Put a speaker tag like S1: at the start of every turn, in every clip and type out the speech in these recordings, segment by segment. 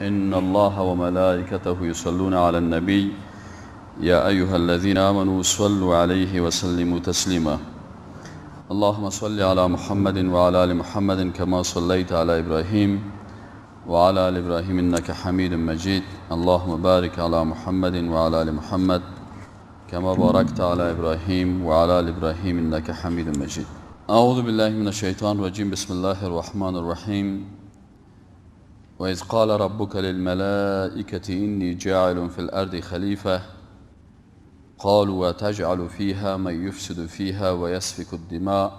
S1: إن الله وملائكته يصلون على النبي يا أيها الذين آمنوا صلوا عليه وسلموا تسليما. اللهم صل على محمد وعلى آل محمد كما صليت على إبراهيم وعلى آل إبراهيم إنك حميد مجيد. اللهم بارك على محمد وعلى آل محمد كما باركت على إبراهيم وعلى آل إبراهيم إنك حميد مجيد. أعوذ بالله من الشيطان الرجيم. بسم الله الرحمن الرحيم. وإذ قال ربك للملائكة إني جاعل في الأرض خليفة قالوا وتجعل فيها من يفسد فيها ويسفك الدماء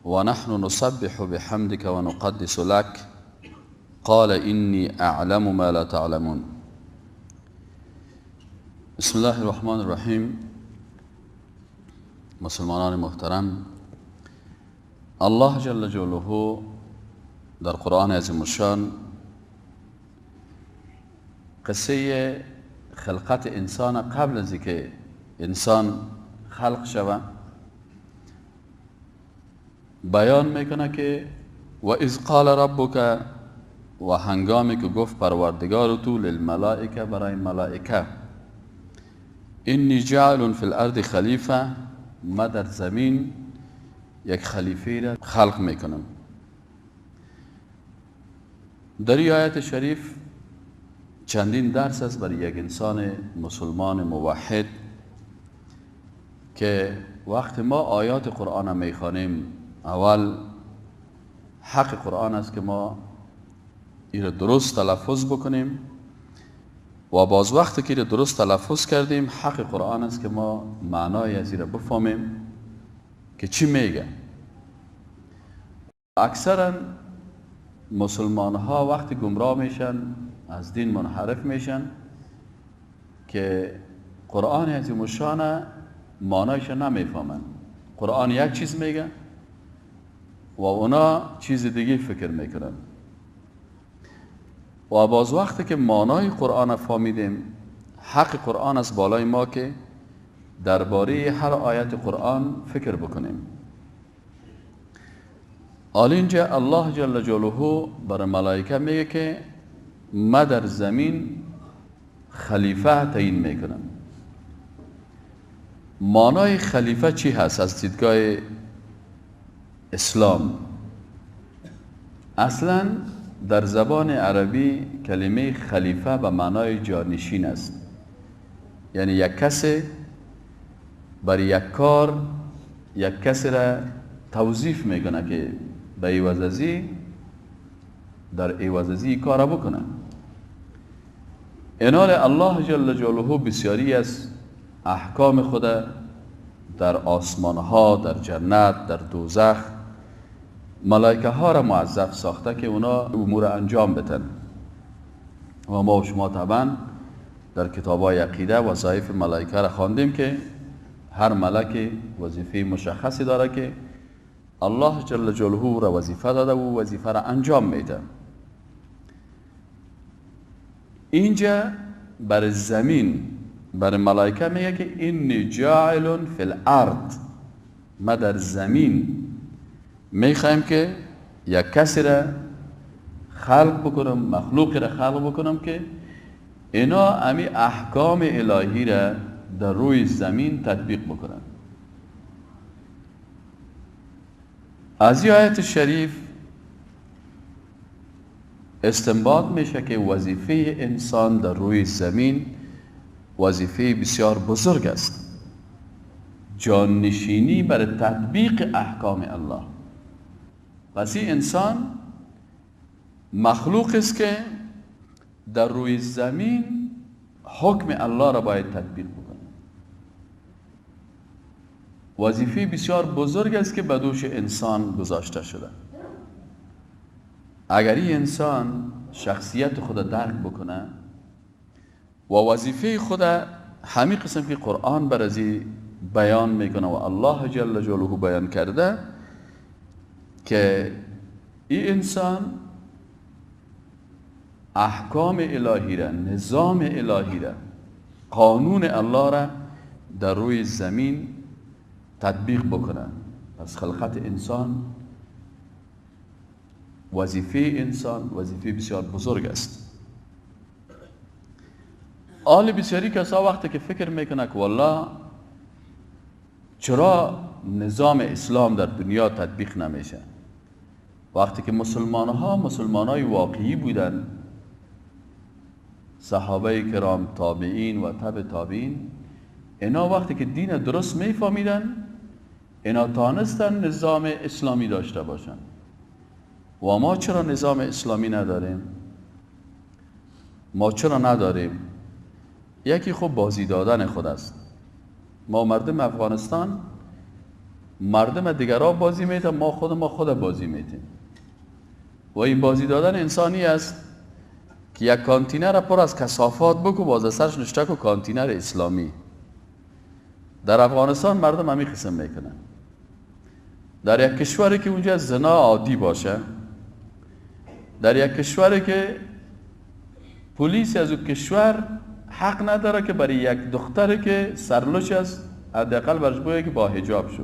S1: ونحن نسبح بحمدك ونقدس لك قال إني أعلم ما لا تعلمون. بسم الله الرحمن الرحیم. مسلمانان محترم، الله جل جلاله در قرآن عظیم الشان قصه خلقت انسان قبل از اینکه انسان خلق شود بیان میکنه که و اذ قال ربک، و هنگامی که گفت پروردگار تو للملائکه، برای ملائکه، انی جعل فی الارض خلیفه، ما در زمین یک خلیفه را خلق میکنم. در این آیت شریف چندین درس است برای یک انسان مسلمان موحد که وقت ما آیات قرآن میخوانیم، اول حق قرآن است که ما این را درست تلفظ بکنیم و باز وقتی که درست تلفظ کردیم حق قرآن است که ما معنای از این را بفهمیم که چی میگه. اکثرا مسلمان ها وقتی گمراه میشن، از دین منحرف میشن که قرآن عظیم الشان معنایش نمیفهمن. قرآن یک چیز میگه و اونا چیز دیگه فکر میکنن. و باز وقتی که معنای قرآن فهمیدیم، حق قرآن از بالای ما که درباره هر آیت قرآن فکر بکنیم. حالا اینجا الله جل جلاله برای ملائکه میگه که ما در زمین خلیفه تعیین میکنم. معنای خلیفه چی هست از دیدگاه اسلام؟ اصلا در زبان عربی کلمه خلیفه به معنای جانشین است، یعنی یک کسی برای یک کار یک کسی را توظیف میکنه که به عوض ازی در عوض ازی کار بکنه. اینال الله جل جلاله بسیاری از احکام خود در آسمان ها، در جنت، در دوزخ ملائکه ها را موظف ساخته که اونا امور انجام بدن. و ما و شما طبعا در کتاب های عقیده وظایف ملائکه را خواندیم که هر ملک وظیفه مشخصی داره که الله جل جلاله را وظیفه داده و وظیفه را انجام میده. اینجا بر زمین بر ملائکه میگه که انی جاعل فی الارض، ما در زمین میخوایم که یک کسی را خلق بکنم، مخلوقی را خلق بکنم که اینا امی احکام الهی را در روی زمین تطبیق بکنن. از این آیت شریف استنباط میشه که وظیفه انسان در روی زمین وظیفه بسیار بزرگ است، جانشینی بر تطبیق احکام الله. پس این انسان مخلوق است که در روی زمین حکم الله را باید تطبیق بکنه. وظیفه بسیار بزرگ است که به دوش انسان گذاشته شده. اگر این انسان شخصیت خود درک بکنه و وظیفه خود همین قسم که قرآن بر ازی بیان میکنه و الله جل جلاله بیان کرده که این انسان احکام الهی را، نظام الهی را، قانون الله را در روی زمین تطبیق بکنه. پس خلقت انسان وظیفه انسان وظیفه بسیار بزرگ است. آل بسیاری کسا وقتی که فکر میکنه که والله چرا نظام اسلام در دنیا تطبیق نمیشه، وقتی که مسلمان ها مسلمان های واقعی بودن، صحابه کرام، تابعین و تبع تابعین، اینا وقتی که دین درست میفهمیدن، اینا تانستن نظام اسلامی داشته باشن. و ما چرا نظام اسلامی نداریم؟ ما چرا نداریم؟ یکی خب بازی دادن خود است. ما مردم افغانستان، مردم دیگرها بازی میتیم، ما خود ما خود بازی میتیم. و این بازی دادن انسانی است که یک کانتینر پر از کثافات بکو، باز سرش نشته کو کانتینر اسلامی. در افغانستان مردم همی قسم میکنن. در یک کشوری که اونجا زنا عادی باشه، در یک کشوری که پلیس از اون کشور حق نداره که برای یک دختری که سرلوچ است حداقل برش بگه که با حجاب شو،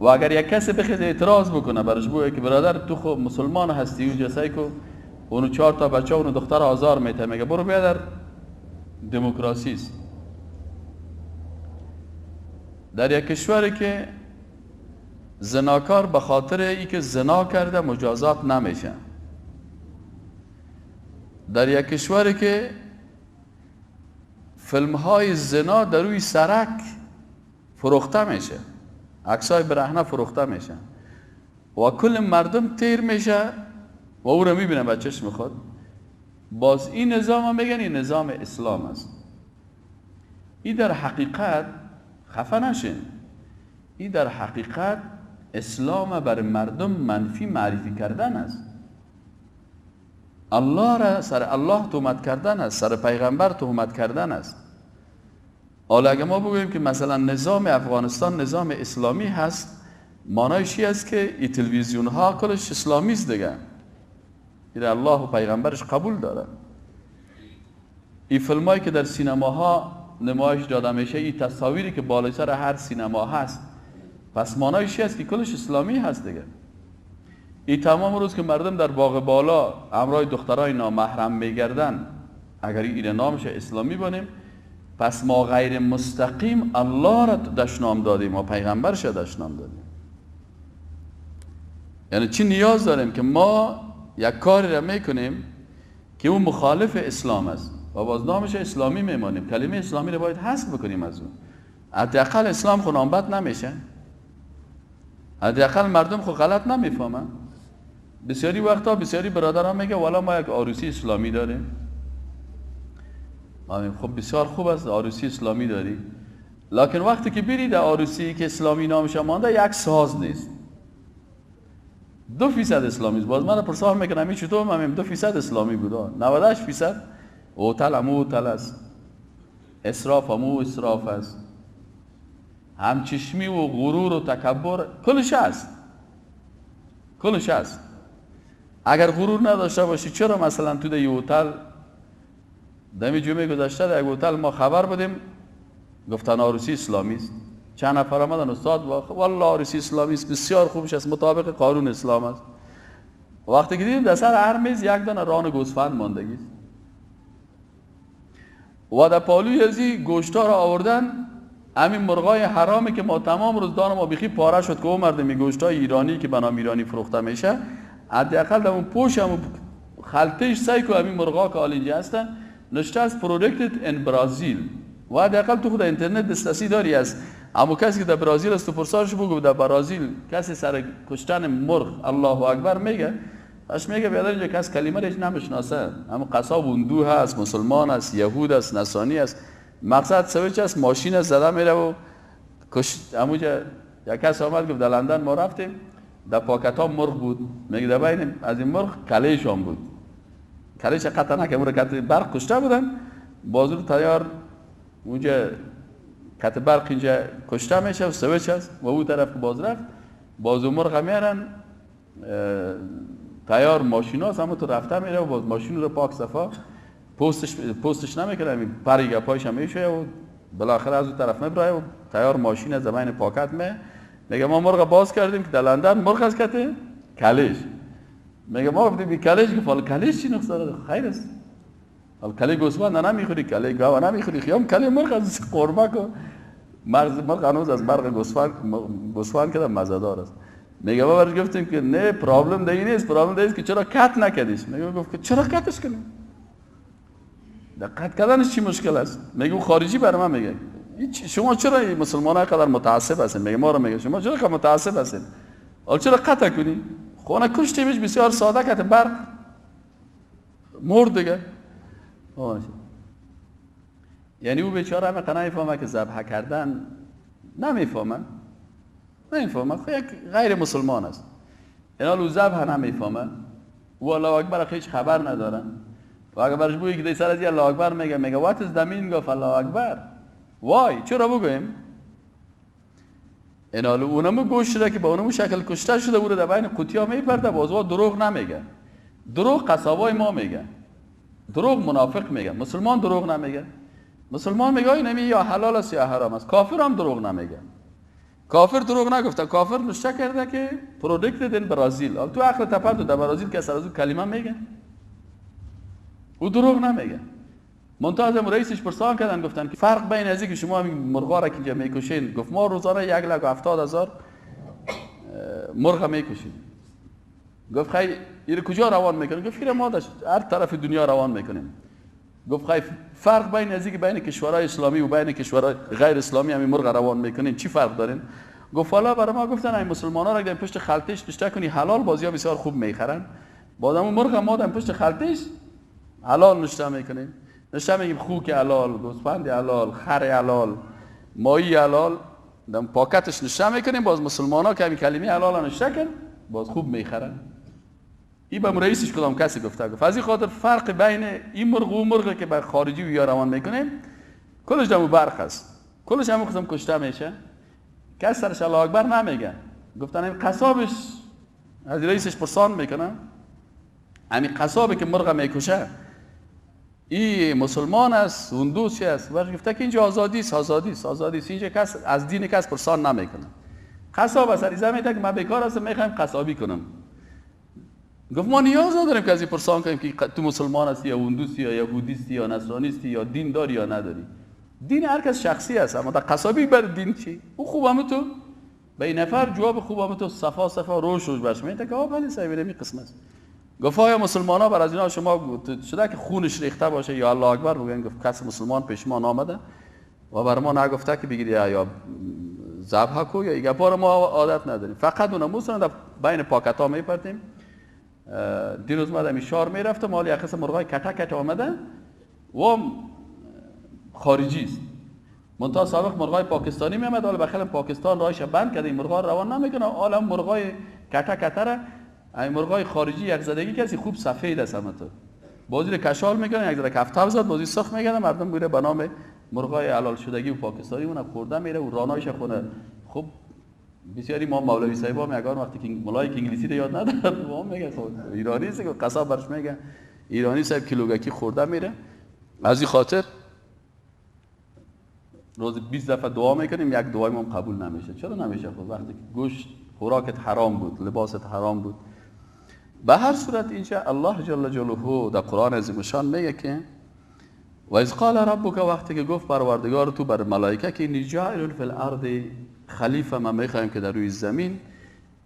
S1: و اگر یک کسی بخواد اعتراض بکنه برش بگه که برادر تو خب مسلمان هستی، اونجا سعی کو اونو 4 تا بچه اونو دختر آزار میته، میگه برو بیا در دموکراسی است. در یک کشوری که زناکار به خاطر ای که زنا کرده مجازات نمیشه، در یک کشوری که فیلم های زنا در روی سرک فروخته میشه، عکسای برهنه فروخته میشه و کل مردم تیر میشه و او رو میبینه با چشم خود، باز این نظام هم میگن این نظام اسلام است. این در حقیقت خفه نشین، این در حقیقت اسلام بر مردم منفی معرفی کردن است. الله را سر الله تهمت کردن است، سر پیغمبر تهمت کردن است. حالا اگه ما بگوییم که مثلا نظام افغانستان نظام اسلامی هست، معنایش چی است که این تلویزیون ها کلش اسلامی است دیگه، این الله و پیغمبرش قبول داره. این فیلمایی که در سینماها نمایش داده میشه، این تصاویری که بالای سر هر سینما هست، پس معنایش چی است که کلش اسلامی هست دیگه. این تمام روز که مردم در باغ بالا همراه دخترای نامحرم میگردن، اگر این نامش اسلامی بانیم، پس ما غیر مستقیم الله را دشنام دادیم، ما پیغمبرش را دشنام دادیم. یعنی چی نیاز داریم که ما یک کاری را میکنیم که او مخالف اسلام است و باز نامش اسلامی میمانیم؟ کلمه اسلامی را باید حذف بکنیم از اون. حداقل اسلام خو نامبد نمیشه، حداقل مردم خو غلط نمیفهمن. بسیاری وقتا بسیاری برادران میگه والا ما یک عروسی اسلامی داریم. خب بسیار خوب است عروسی اسلامی داری، لکن وقتی که بری در عروسی که اسلامی نامش مانده یک ساز نیست، 2% اسلامی است. باز من پرسان میکنم این چطور؟ من 2% اسلامی بوده، 98% هتل همو هتل است، اسراف همو اسراف است، همچشمی و غرور و تکبر کلش هست، کلش هست. اگر غرور نداشته باشی چرا مثلا تو در یه هتل دمی جمعه گذشته در یک هتل ما خبر بودیم گفتن عروسی اسلامی است، چند نفر آمدن استاد والله عروسی اسلامی است، بسیار خوبش است، مطابق قانون اسلام است. وقتی که دیدیم در سر هر میز یک دانه ران گوسفند ماندگی است و در پالوی ازی گوشتا را آوردن، همین مرغای حرامی که ما تمام روز دان ما بیخی پاره شد که او مردمی گوشتای ایرانی که به نام ایرانی فروخته میشه، حداقل در اون پوش هم خلطش سعی کو همین مرغا که حال اینجا هستن نشته از produced in Brazil، و حداقل تو خود اینترنت دسترسی داری از اما کسی که در برازیل است تو پرسارش بگو در برازیل کسی سر کشتن مرغ الله اکبر میگه، اش میگه بیادر اینجا کس کلمه را هیچ نمیشناسه، اما قصاب هندو هست، مسلمان است، یهود است، نصرانی است، مقصد سویچ است، ماشین است زده میره و کش. اموجا یک کس آمد گفت در لندن ما رفتیم در پاکت ها مرغ بود، میگه در بین از این مرغ کلیش هم بود، کلیش قطع نکرد، اون رو کت برق کشته بودن، بازور تیار اونجا کت برق اینجا کشته میشه و سویچ است و او طرف که باز رفت بازو مرغ میارن تیار ماشین هاست، اما تو رفته میره و باز ماشین رو پاک صفا پوستش نمیکنه، همین پری گپایش هم میشه و بالاخره از اون طرف میبره و تیار ماشین از زمین پاکت میگه ما مرغ باز کردیم که در لندن مرغ از کته کلیش. میگه ما گفتیم بی کلش، گفت حالا کلش چی نقص داره؟ خیر است، حالا کله گوسفند نمیخوری، کله گاو نمیخوری، خیام کله مرغ از قرمه کو مرغ هنوز از مرغ گوسفند که مزه‌دار است. میگه ما برش گفتیم که نه، problem دی نیست، problem دی است که چرا cut نکردیش؟ میگه گفت که چرا cut ش کنیم؟ در cut کردنش چی مشکل است؟ میگه خارجی برای من میگه شما چرا مسلمان ها قدر متعصب هستین؟ میگه ما رو میگه شما چرا قدر متعصب هستین؟ حالا چرا قطع کنی؟ خونه کشتیمش بسیار ساده، کت برق مرد دیگه. یعنی او بیچاره همه نمیفهمه که ذبح کردن، نمیفهمه، نمیفهمه، خب یک غیر مسلمان است، اینا او ذبح نمیفهمه، او الله اکبر هیچ خبر نداره. و اگر برش بگی که سر از الله اکبر میگه، میگه what is the meaning of الله اکبر؟ why؟ چرا بگویم؟ اینا اونمو گوشت را که با اونمو شکل کشته شده او رو در بین قوطیا میپرده، باز دروغ نمیگه. دروغ قصابای ما میگه، دروغ منافق میگه، مسلمان دروغ نمیگه. مسلمان میگه این یا حلال است یا حرام است. کافر هم دروغ نمیگه. کافر دروغ نگفته، کافر نشته کرده که produced in Brazil. تو عقل تپر تو در برازیل که از او کلمه میگه، او دروغ نمیگه. منتها از رئیسش پرسان کردن، گفتن که فرق بین از که شما مرغا را که اینجا میکشین، گفت ما روزانه 1,70,000 مرغ میکشیم. گفت خیلی این کجا روان میکنیم؟ گفت ما در هر طرف دنیا روان میکنیم. گفت خیلی فرق بین از که بین کشورهای اسلامی و بین کشورهای غیر اسلامی همین مرغ روان میکنین چی فرق دارین؟ گفت والا برای ما گفتن این مسلمانا را که پشت خلطش نشته کنی حلال، بازیا بسیار خوب میخرن. بعد مرغ ما در پشت خلطش حلال نشته میکنیم، نشته میگیم خوک حلال، گوسفند حلال، خر حلال، ماهی حلال، در پاکتش نشته میکنیم. باز مسلمانا که همین کلمه حلال نشته کن باز خوب میخرن. این به رئیسش کدام کسی گفته، گفت از این خاطر فرق بین این مرغ و مرغ که به خارجی و یا روان میکنیم کلش دمو برق است، کلش هم قسم کشته میشه، کس سرش الله اکبر نمیگه. گفتن این قصابش از رئیسش پرسان میکنه، همین قصابی که مرغ میکشه این مسلمان است، هندوسی است؟ برش گفته که اینجا آزادی است، آزادی است، آزادی است، اینجا کس از دین کس پرسان نمیکنه. قصاب از عریضه میده که من بیکار هستم، میخوایم قصابی کنم. گفت ما نیاز نداریم که از این پرسان کنیم که تو مسلمان هستی یا هندوسی یا یهودی هستی یا نصرانی هستی یا دین داری یا نداری. دین هر کس شخصی است، اما در قصابی بر دین چی؟ او خوب هم تو به این نفر جواب خوب هم تو صفا صفا روش روش برش میده که بله صاحب این قسم است. گفت آیا مسلمان ها بر از اینا شما شده که خونش ریخته باشه یا الله اکبر بگن؟ گفت کس مسلمان پیش ما نامده و بر ما نگفته که بگیری یا ذبح کو یا این گپا ما عادت نداریم، فقط اونم در بین پاکت ها میپرتیم. دیروز ما در شار میرفتم، حالا یک قسم مرغای کته کته آمده و خارجی است. منتها سابق مرغای پاکستانی میامد، حالا بخیل پاکستان راهش بند کرده، این مرغا روان نمیکنه. حالا مرغای کته کته را این مرغای خارجی یک زدگی کسی خوب سفید است، همه تو بازی رو کشال میکنن، یک ذره کفته زد بازی سخت میگردن، مردم میره به نام مرغای حلال شدگی و پاکستانی اون خورده میره و رانایش خونه. خب بسیاری ما مولوی صاحب میگن وقتی که ملای که انگلیسی رو یاد نداره ما میگه خب ایرانی است که قصاب برش میگه ایرانی صاحب کیلوگکی خورده میره. از این خاطر روز 20 دفعه دعا میکنیم یک دعای ما قبول نمیشه. چرا نمیشه؟ خب وقتی که گوشت خوراکت حرام بود، لباست حرام بود. به هر صورت اینجا الله جل جلاله در قرآن عظیم شان میگه که و اذ قال ربک، وقتی که گفت پروردگار تو بر ملائکه که انی جاعل فی الارض خلیفه، من میخوایم که در روی زمین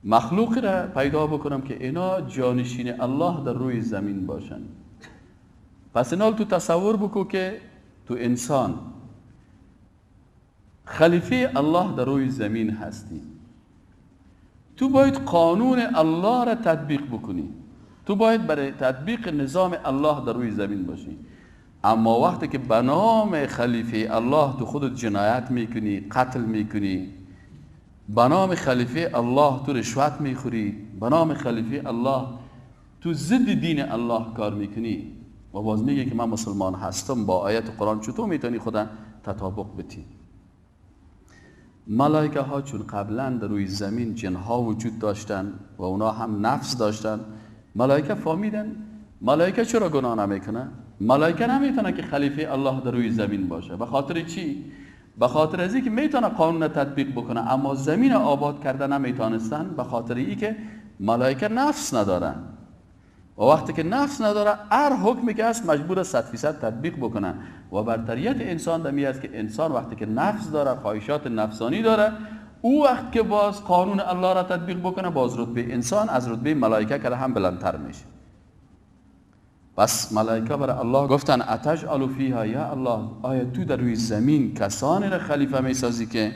S1: مخلوق را پیدا بکنم که اینا جانشین الله در روی زمین باشن. پس اینا تو تصور بکو که تو انسان خلیفه الله در روی زمین هستی، تو باید قانون الله را تطبیق بکنی، تو باید برای تطبیق نظام الله در روی زمین باشی. اما وقتی که به نام خلیفه الله تو خودت جنایت میکنی، قتل میکنی، به نام خلیفه الله تو رشوت میخوری، به نام خلیفه الله تو ضد دین الله کار میکنی و باز میگه که من مسلمان هستم، با آیت قرآن چطور میتونی خدا تطابق بتی؟ ملائکه ها چون قبلا در روی زمین جنها وجود داشتن و اونا هم نفس داشتن، ملائکه فهمیدن ملائکه چرا گناه نمیکنه؟ ملائکه نمیتونه که خلیفه الله در روی زمین باشه. به خاطر چی؟ به خاطر از اینکه میتونه قانون تطبیق بکنه، اما زمین آباد کرده نمیتونستن، به خاطر اینکه ملائکه نفس ندارن. و وقتی که نفس نداره هر حکمی که هست مجبور 100% تطبیق بکنه. و برتریت انسان دمی است که انسان وقتی که نفس داره، خواهشات نفسانی داره، او وقت که باز قانون الله را تطبیق بکنه، باز رتبه انسان از رتبه ملائکه که هم بلندتر میشه. پس ملائکه برای الله گفتن اتجعل فیها، یا الله آیا تو در روی زمین کسانی را خلیفه میسازی که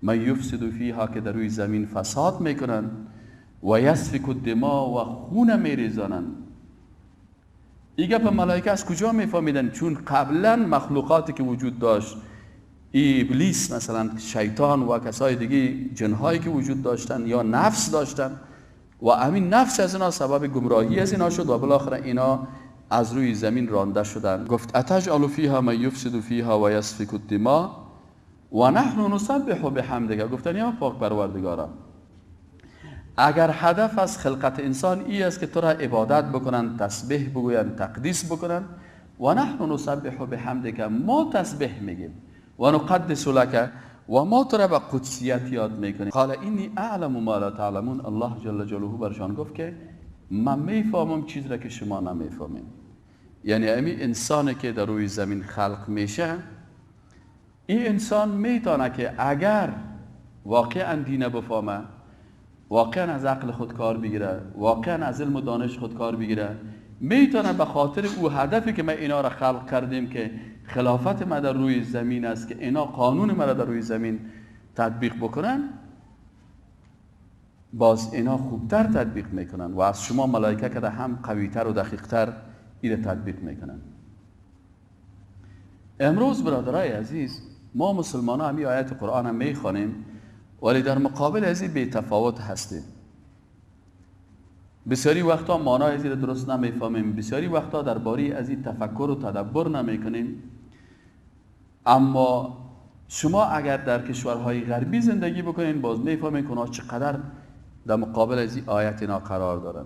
S1: من یفسد فیها، که در روی زمین فساد میکنن، و یسفک الدماء، و خون میریزانن. این گپ ملائکه از کجا میفهمیدن؟ چون قبلا مخلوقاتی که وجود داشت، ابلیس مثلا، شیطان و کسای دیگه، جنهایی که وجود داشتن یا نفس داشتن، و همین نفس از اینا سبب گمراهی از اینا شد و بالاخره اینا از روی زمین رانده شدن. گفت اتجعل فیها من یفسد فیها و یسفک الدماء و نحن نسبح بحمدک. گفتن یا پاک پروردگارا، اگر هدف از خلقت انسان ای است که تو را عبادت بکنن، تسبیح بگوین، تقدیس بکنن، و نحن نسبح بحمدک، ما تسبیح میگیم، و نقدس لک، و ما تو را به قدسیت یاد میکنیم. قال اینی اعلم ما لا تعلمون. الله جل جلاله برشان گفت که من میفهمم چیز را که شما نمیفهمین. یعنی امی انسانی که در روی زمین خلق میشه، این انسان میتونه که اگر واقعا دین بفهمه، واقعا از عقل خود کار بگیره، واقعا از علم و دانش خود کار بگیره، میتونه به خاطر او هدفی که ما اینا را خلق کردیم که خلافت ما در روی زمین است، که اینا قانون ما را در روی زمین تطبیق بکنن، باز اینا خوبتر تطبیق میکنن و از شما ملائکه که هم قویتر و دقیقتر ایره تطبیق میکنن. امروز برادرای عزیز، ما مسلمان ها همی آیت قرآن هم میخوانیم، ولی در مقابل از این بی تفاوت هستیم. بسیاری وقتا معنای از این درست نمیفهمیم، بسیاری وقتا درباره از این تفکر و تدبر نمیکنیم. اما شما اگر در کشورهای غربی زندگی بکنین، باز میفهمین که اونا چقدر در مقابل از این آیت اینا قرار دارن.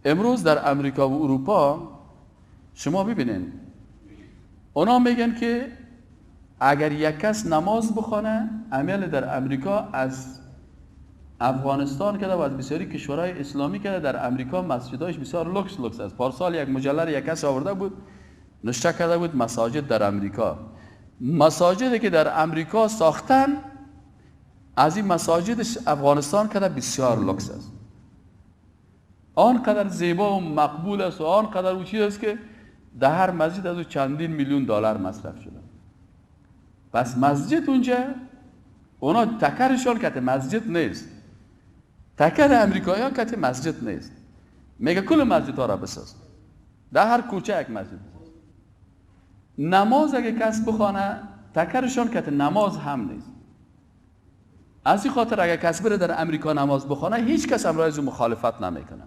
S1: امروز در امریکا و اروپا شما ببینین، اونا میگن که اگر یک کس نماز بخوانه، عمل در امریکا از افغانستان کرده و از بسیاری کشورهای اسلامی کرده، در امریکا مسجدهایش بسیار لوکس لوکس است. پارسال یک مجله یک کس آورده بود، نشته کرده بود مساجد در امریکا، مساجدی که در امریکا ساختن از این مساجد افغانستان کرده بسیار لوکس است، آنقدر زیبا و مقبول است و آنقدر او چیز است که در هر مسجد از او چندین میلیون دلار مصرف شده. پس مسجد اونجا اونا تکرشان کت مسجد نیست، تکر امریکایی ها کت مسجد نیست. میگه کل مسجد ها را بساز، در هر کوچه یک مسجد بساز. نماز اگه کس بخوانه تکرشان کت نماز هم نیست. از این خاطر اگه کس بره در امریکا نماز بخوانه، هیچ کس امرای از مخالفت نمیکنه.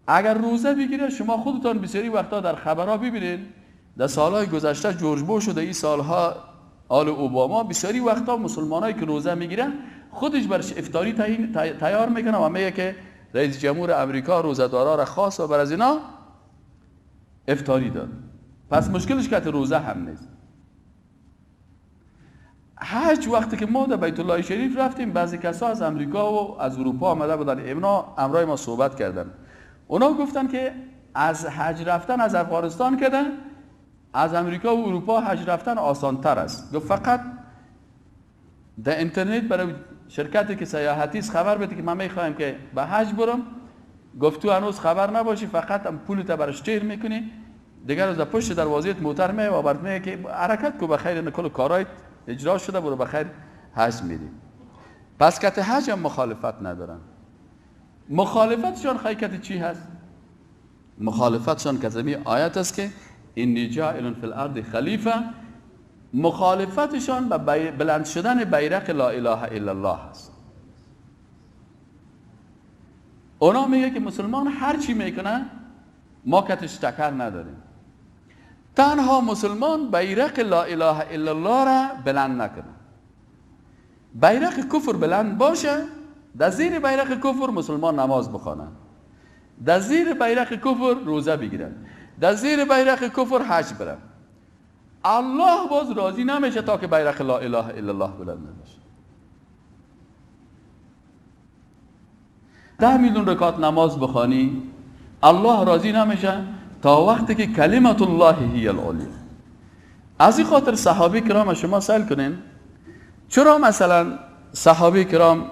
S1: اگر روزه بگیره، شما خودتان بسیاری وقتا در خبرها ببینید، در سالهای گذشته جورج بوش و در این سالها آل اوباما، بسیاری وقتا مسلمانایی که روزه میگیرن خودش برش افطاری تیار میکنه و میگه که رئیس جمهور امریکا روزه‌دارا را خواست و بر از اینا افطاری داد. پس مشکلش که روزه هم نیست. حج وقتی که ما در بیت الله شریف رفتیم، بعضی کسا از امریکا و از اروپا آمده بودن، اینا امرای ما صحبت کردن. اونا گفتن که از حج رفتن از افغانستان کردن، از امریکا و اروپا حج رفتن آسان تر است. گفت فقط در اینترنت برای شرکتی که سیاحتی است خبر بده که من میخوایم که به حج برم. گفت تو هنوز خبر نباشی، فقط هم پولت برش تیر میکنی، دیگر از پشت دروازه موتر می و برات میگه که حرکت کو بخیر، کل کارایت اجرا شده، برو بخیر حج میری. پس کت حج هم مخالفت ندارن. مخالفتشان خواهی کت چی هست؟ مخالفتشان کتمی آیت است که انی جاعل فی الارض خلیفه. مخالفتشان به بلند شدن بیرق لا اله الا الله است. اونا میگه که مسلمان هر چی میکنه ما کتش تکر نداریم، تنها مسلمان بیرق لا اله الا الله را بلند نکنه. بیرق کفر بلند باشه، در زیر بیرق کفر مسلمان نماز بخوانه، در زیر بیرق کفر روزه بگیره، در زیر بیرق کفر حج بره. الله باز راضی نمیشه تا که بیرق لا اله الا الله بلند نباشه. 10 میلیون رکعت نماز بخوانی، الله راضی نمیشه تا وقتی که کلمت الله هی العلیا. از این خاطر صحابه کرام شما سأل کنین چرا مثلا صحابه کرام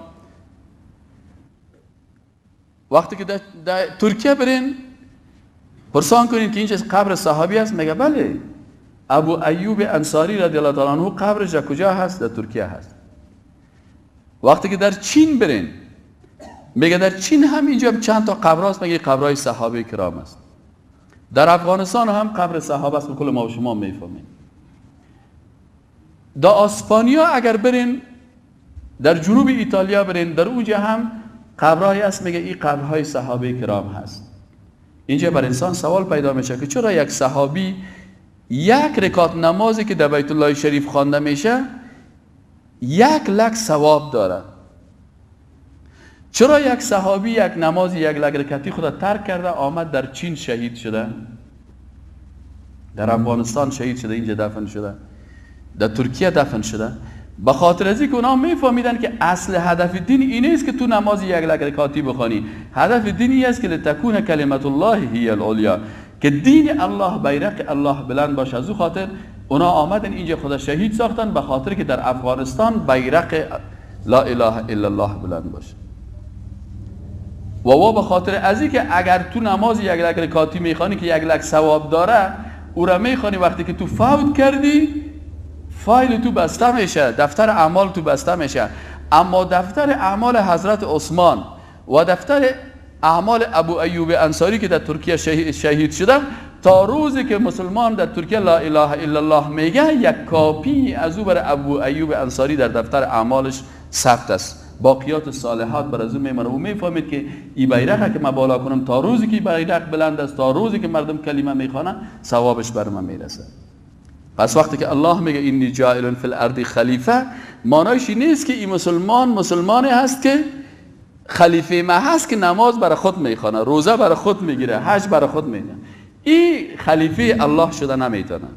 S1: وقتی که در ترکیه برین پرسان کنین که اینجا قبر صحابی هست، میگه بله، ابو ایوب انصاری رضی الله تعالی عنه قبرش در کجا هست؟ در ترکیه هست. وقتی که در چین برین میگه در چین هم اینجا چند تا قبر هست، میگه قبرهای صحابه کرام است. در افغانستان هم قبر صحابه است، کل ما و شما میفهمیم. در اسپانیا اگر برین، در جنوب ایتالیا برین، در اونجا هم قبرهایی هست، میگه این قبرهای صحابه کرام هست. اینجا بر انسان سوال پیدا میشه که چرا یک صحابی یک رکعت نمازی که در بیت الله شریف خوانده میشه 1 لک ثواب داره؟ چرا یک صحابی یک نماز 1 لک رکعتی خود ترک کرده آمد در چین شهید شده، در افغانستان شهید شده، اینجا دفن شده، در ترکیه دفن شده؟ به خاطر از اینکه اونا میفهمیدن که اصل هدف دین این نیست که تو نماز 1 لک رکعتی بخوانی، هدف دین این است که لتکون کلمت الله هی العلیا، که دین الله، بیرق الله بلند باشه. از او خاطر اونا آمدن اینجا خدا شهید ساختن، به خاطر که در افغانستان بیرق لا اله الا الله بلند باشه. و به خاطر از اینکه اگر تو نماز 1 لک رکعتی میخوانی که 1 لک ثواب داره، او را میخوانی، وقتی که تو فوت کردی فایل تو بسته میشه، دفتر اعمال تو بسته میشه. اما دفتر اعمال حضرت عثمان و دفتر اعمال ابو ایوب انصاری که در ترکیه شهید شده، تا روزی که مسلمان در ترکیه لا اله الا الله میگه، یک کاپی از او برای ابو ایوب انصاری در دفتر اعمالش ثبت است. باقیات صالحات بر از او میمونه. او میفهمید که این بیرق که من بالا کنم، تا روزی که بیرق بلند است، تا روزی که مردم کلمه میخوانن، ثوابش بر من میرسه. پس وقتی که الله میگه انی جاعل فی الارض خلیفه، معنایش نیست که این مسلمان مسلمانی هست که خلیفه ما هست که نماز برای خود میخوانه، روزه برای خود میگیره، حج برای خود میگیره. این خلیفه الله شده نمیتونه.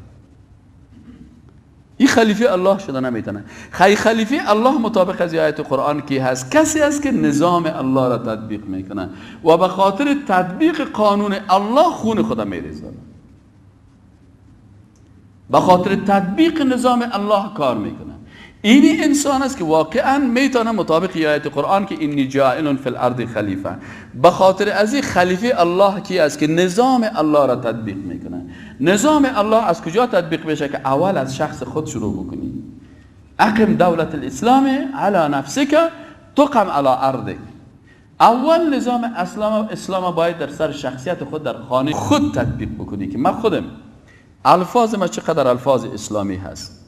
S1: این خلیفه الله شده نمیتونه. خلیفه الله مطابق از آیت قرآن کی هست؟ کسی است که نظام الله را تطبیق میکنه و به خاطر تطبیق قانون الله خون خود میریزه، به خاطر تطبیق نظام الله کار میکنه. اینی انسان است که واقعا میتونه مطابق آیت قرآن که انی جاعل فی الارض خلیفه، به خاطر از این خلیفه الله کی است که نظام الله را تطبیق میکنه. نظام الله از کجا تطبیق میشه؟ که اول از شخص خود شروع بکنی. اقم دولت الاسلام علی نفسک تقم علی ارضک. اول نظام اسلام باید در سر شخصیت خود، در خانه خود تطبیق بکنی که من خودم الفاظ ما چقدر الفاظ اسلامی هست،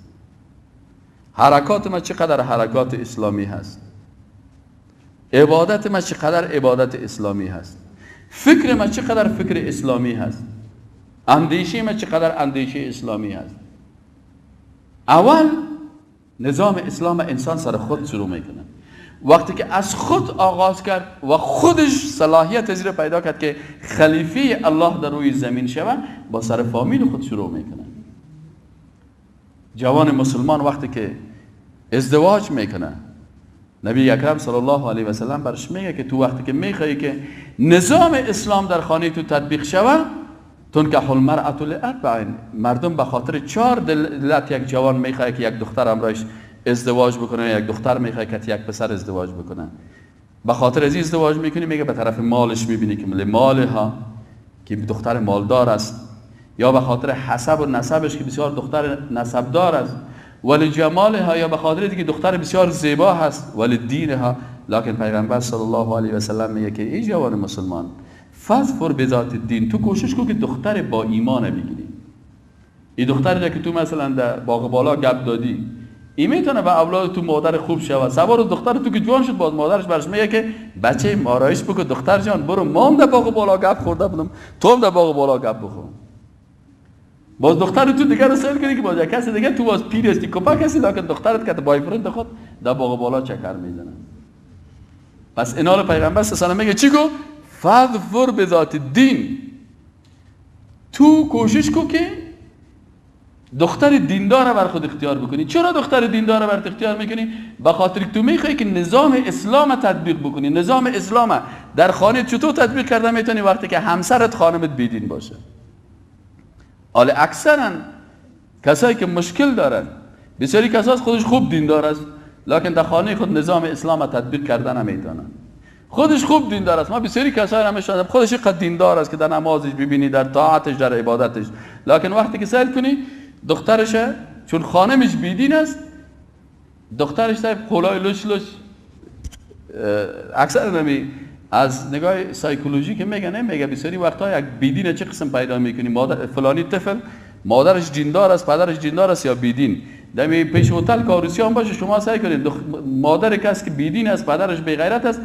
S1: حرکات ما چقدر حرکات اسلامی هست، عبادت ما چقدر عبادت اسلامی هست، فکر ما چقدر فکر اسلامی هست، اندیشه ما چقدر اندیشه اسلامی هست. اول نظام اسلام انسان سر خود شروع میکنه. وقتی که از خود آغاز کرد و خودش صلاحیت از پیدا کرد که خلیفه الله در روی زمین شود، با سر فامیل خود شروع میکنه. جوان مسلمان وقتی که ازدواج میکنه، نبی اکرم صلی الله علیه و سلم برش میگه که تو وقتی که میخوایی که نظام اسلام در خانه تو تطبیق شود، تنکح المرأة لاربع، مردم به خاطر 4 دلت یک جوان میخواد که یک دختر همراهش ازدواج بکنه، یک دختر میخواد که یک پسر ازدواج بکنه. به خاطر از ازدواج میکنی، میگه به طرف مالش میبینی که مالها که دختر مالدار است، یا به خاطر حسب و نسبش که بسیار دختر نسبدار است، ولی جمالها، یا به خاطر اینکه دختر بسیار زیبا هست، ولی دینها. لکن پیغمبر صلی الله علیه و سلم میگه که ای جوان مسلمان، فظفر بذات الدین، تو کوشش کن که دختر با ایمان بگیری. این دختری که تو مثلا در باغ بالا گپ دادی، این میتونه به اولاد تو مادر خوب شود. سوار دختر تو که جوان شد، باز مادرش برش میگه که بچه آرایش بکن دختر جان، برو مام در باغ بالا گپ خورده بودم، تو هم در باغ بالا گپ بخور. باز دختر تو دیگه رو سیل کنی که باز یک کسی دیگه تو باز پیر هستی کپک هستی، لکن دخترت که boyfriend خود در باغ بالا چکر میزنه. پس اینال پیغمبر صلی الله علیه و میگه چی گفت؟ فظفر بذات الدین، تو کوشش کن که دختر دیندار بر خود اختیار بکنی. چرا دختر دیندار بر اختیار میکنی؟ به خاطر تو میخوای که نظام اسلام تطبیق بکنی. نظام اسلام در خانه چطور تطبیق کرده میتونی؟ وقتی که همسرت خانمت بیدین باشه. حالا اکثرا کسایی که مشکل دارن، بسیاری کساس خودش خوب دیندار است، لکن در خانه خود نظام اسلام تطبیق کرده نمیتونن. خودش خوب دیندار است، ما بسیاری کسایی هم میشناسم خودش اینقدر دیندار است که در نمازش ببینی، در طاعتش، در عبادتش، لکن وقتی که سأل کنی دخترش، چون خانمش بیدین است، دخترش صاحب قولای لش لش. اکثر نمی از نگاه سایکولوژی که میگه، نمیگه بسیاری وقتا یک بیدین چه قسم پیدا میکنی، مادر فلانی طفل مادرش دیندار است، پدرش دیندار است یا بیدین، دمی پیش هتل کاروسی هم باشه، شما سعی کنید مادر کس که بیدین است، پدرش بی غیرت است،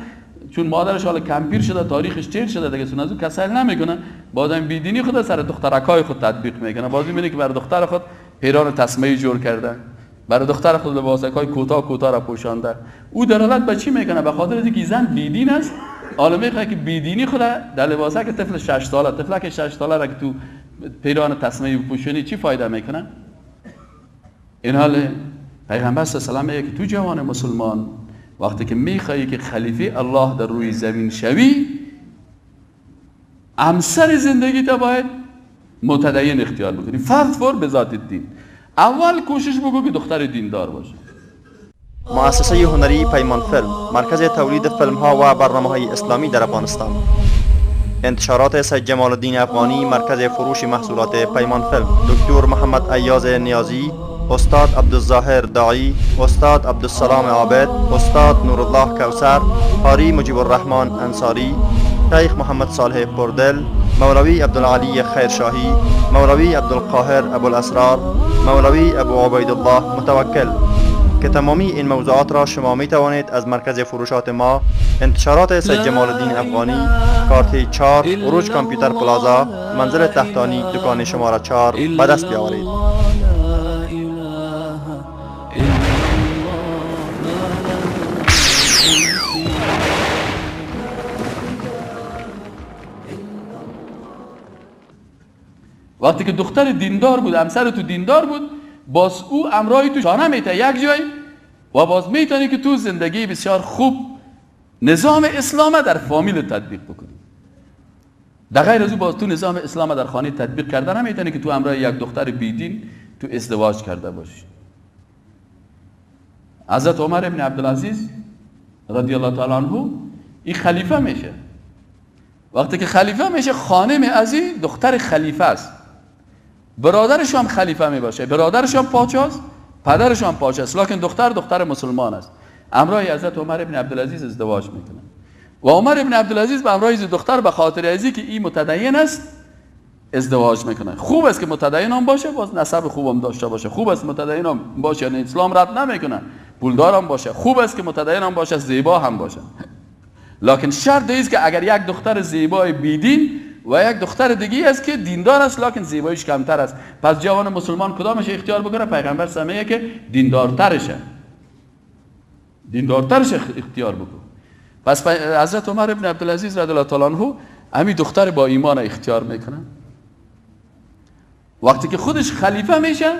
S1: چون مادرش حالا کمپیر شده، تاریخش تیر شده دیگه، سون از او کسل نمیکنه، بازم بیدینی خود سر دخترکای خود تطبیق میکنه. باز میبینی که بر دختر خود پیران تسمه جور کرده، بر دختر خود لباسکای کوتاه کوتاه را پوشانده. او دلالت به چی میکنه؟ به خاطر اینکه زن بیدین است، حالا میخواد که بیدینی خود در لباسک طفل 6 ساله، طفلک 6 ساله را که تو پیران تسمه پوشونی چی فایده میکنه؟ این حال پیغمبر صلی الله علیه و سلم میگه که تو جوان مسلمان وقتی که میخوایی که خلیفه الله در روی زمین شوی، همسر زندگی تا باید متدین اختیار بکنی. فظفر بذات الدین. اول کوشش بکن که دختر دیندار باشه.
S2: مؤسسه هنری پیمان فیلم، مرکز تولید فیلم ها و برنامه های اسلامی در افغانستان. انتشارات سید جمال الدین افغانی، مرکز فروش محصولات پیمان فیلم. دکتر محمد ایاز نیازی، استاد عبدالظاهر داعی، استاد عبدالسلام عابد، استاد نورالله کوثر، قاری مجیب الرحمن انصاری، شیخ محمد صالح پردل، مولوی عبدالعلی خیرشاهی، مولوی عبدالقاهر ابوالاسرار، مولوی ابو عبیدالله متوکل. که تمامی این موضوعات را شما می توانید از مرکز فروشات ما، انتشارات سید جمال الدین افغانی، کارت 4، عروج کامپیوتر پلازا، منزل تحتانی، دکان شماره 4 به دست بیاورید.
S1: وقتی که دختر دیندار بود، همسر تو دیندار بود، باز او امرای تو شانه میته یک جای و باز میتونی که تو زندگی بسیار خوب نظام اسلام در فامیل تطبیق بکنی. در غیر از او باز تو نظام اسلام در خانه تطبیق کرده نمیتونی که تو امرای یک دختر بیدین تو ازدواج کرده باشی. حضرت عمر ابن عبدالعزیز رضی الله تعالی عنه این خلیفه میشه. وقتی که خلیفه میشه، خانم ازی دختر خلیفه است، برادرش هم خلیفه می باشه، برادرش هم پادشاه است، پدرش هم پادشاه است، لکن دختر دختر مسلمان است. امرای حضرت عمر ابن عبدالعزیز ازدواج میکنه و عمر ابن عبدالعزیز به امرای دختر به خاطر ازی که این متدین است ازدواج میکنه. خوب است که متدین هم باشه، باز نسب خوبم داشته باشه. خوب است متدین هم باشه، یعنی اسلام رد نمیکنه، پولدار هم باشه. خوب است که متدین هم باشه، زیبا هم باشه. لکن شرط است که اگر یک دختر زیبای بیدین و یک دختر دیگه است که دیندار است لکن زیباییش کمتر است، پس جوان مسلمان کدامش اختیار بکنه؟ پیغمبر سمیه که دیندارترشه، دیندارترش اختیار بکن. پس حضرت عمر ابن عبدالعزیز رضی الله تعالی عنه همین دختر با ایمان اختیار میکنه. وقتی که خودش خلیفه میشه،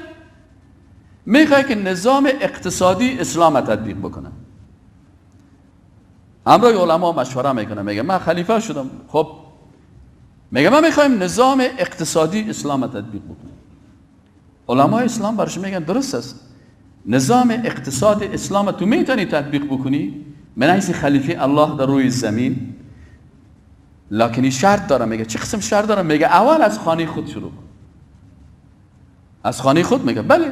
S1: میخواد که نظام اقتصادی اسلام تطبیق بکنه. همراه علما مشوره میکنه، میگه من خلیفه شدم، خب میگه من میخوایم نظام اقتصادی اسلام تطبیق بکنم. علمای اسلام برش میگن درست است، نظام اقتصاد اسلام تو میتونی تطبیق بکنی من حیث خلیفه الله در روی زمین، لکن شرط داره. میگه چه قسم شرط داره؟ میگه اول از خانه خود شروع کن. از خانه خود؟ میگه بله.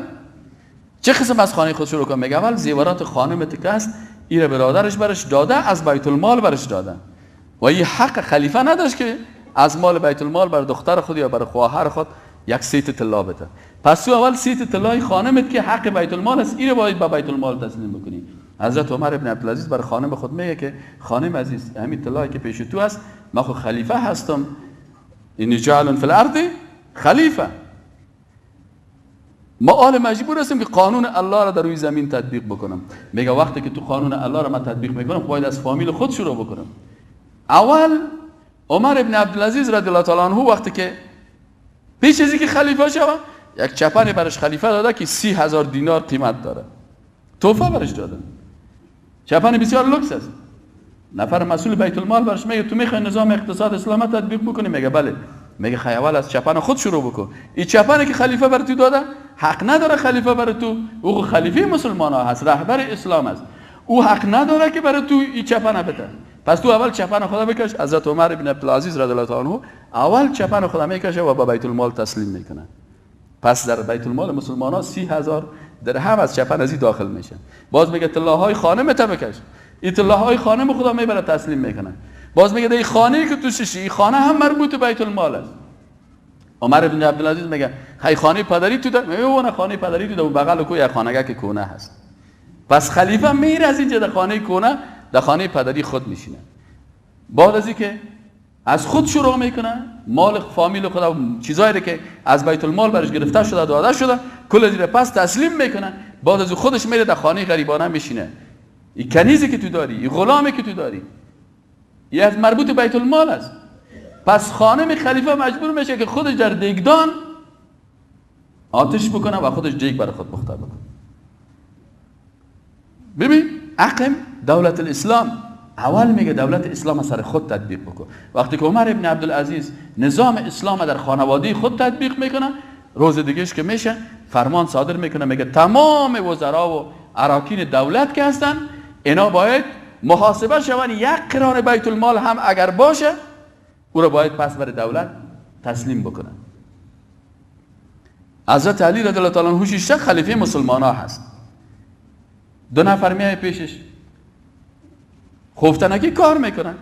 S1: چه قسم از خانه خود شروع کن؟ میگه اول زیورات خانمت که است ایره برادرش برش داده، از بیت المال برش داده و این حق خلیفه نداشت که از مال بیت المال بر دختر خود یا بر خواهر خود یک سیت طلا بده. پس تو اول سیت طلای خانمت که حق بیت المال است اینو باید به بیت المال تسلیم بکنی. حضرت عمر ابن عبدالعزیز بر خانم خود میگه که خانم عزیز، همین طلایی که پیش تو است، من خود خلیفه هستم، اینی جعل فی الارض خلیفه، ما آل مجبور هستیم که قانون الله را در روی زمین تطبیق بکنم. میگه وقتی که تو قانون الله را من تطبیق میکنم، باید از فامیل خود شروع بکنم. اول عمر ابن عبدالعزیز رضی الله تعالی عنه وقتی که پیش از اینکه خلیفه شود، یک چپن برش خلیفه داده که 30,000 دینار قیمت داره، تحفه برش داده. چپن بسیار لوکس است. نفر مسئول بیت المال برش میگه تو میخوای نظام اقتصاد اسلام تطبیق بکنی؟ میگه بله. میگه خی اول از چپن خود شروع بکن. این چپنی که خلیفه بر تو داده حق نداره خلیفه بر تو، او خلیفه مسلمان ها هست، رهبر اسلام است، او حق نداره که برای تو این چپن بده. پس تو اول چپن خدا بکش. حضرت عمر بن عبدالعزیز رضی الله عنه اول چپن خدا میکشه و با بیت المال تسلیم میکنه. پس در بیت المال مسلمان ها 30,000 درهم از چپن ازی داخل میشن. باز میگه طلاهای خانم تا بکش، این طلاهای خانم خدا میبره تسلیم میکنه. باز میگه این خانه‌ای که تو ششی، این خانه هم مربوط به بیت المال است. عمر بن عبدالعزیز میگه خی خانه پدری تو ده؟ میگه اون خانه پدری تو ده، اون بغل کو یک خانه که کونه هست. پس خلیفه میره از اینجا در خانه کونه، در خانه پدری خود میشینه. بعد از اینکه از خود شروع میکنه، مال فامیل خود، چیزایی که از بیت المال برش گرفته شده داده شده، کل زیر پس تسلیم میکنه. بعد از خودش میره در خانه غریبانه میشینه. این کنیزی که تو داری، این غلامی که تو داری، این از مربوط بیت المال است. پس خانم خلیفه مجبور میشه که خودش در دیگدان آتش بکنه و خودش دیگ برای خود پخته بکنه. ببین اقم دولت الاسلام، اول میگه دولت اسلام سر خود تطبیق بکن. وقتی که عمر ابن عبدالعزیز نظام اسلام در خانواده خود تطبیق میکنه، روز دیگهش که میشه فرمان صادر میکنه، میگه تمام وزرا و اراکین دولت که هستن اینا باید محاسبه شوند، یک قران بیت المال هم اگر باشه او را باید پس بر دولت تسلیم بکنن. حضرت علی رضی الله تعالی عنه شیشته خلیفه مسلمان ها هست. دو نفر میای پیشش، خوفتنکی کار میکنن.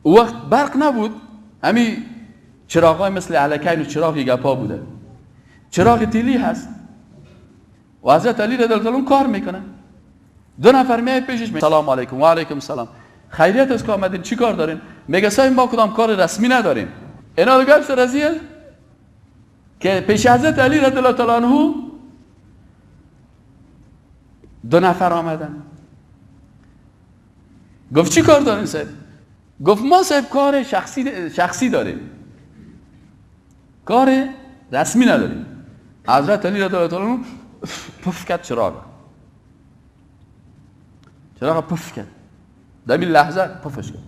S1: او وقت برق نبود، همین چراغای مثل علکین و چراغ گپا بوده، چراغ تیلی هست و حضرت علی رضی الله عنه کار میکنن. دو نفر میای پیشش، سلام علیکم. و علیکم سلام. خیریت است که آمدین، چی کار دارین؟ میگه صاحب ما کدام کار رسمی نداریم. اینا دیگه سر از که پیش حضرت علی رضی الله تعالی عنه دو نفر آمدن. گفت چی کار دارین صاحب؟ گفت ما صاحب کار شخصی داریم، کار رسمی نداریم. حضرت علی رضی الله تعالی عنه پف کرد چراغ، چراغ پف کرد، در این لحظه پفش کرد.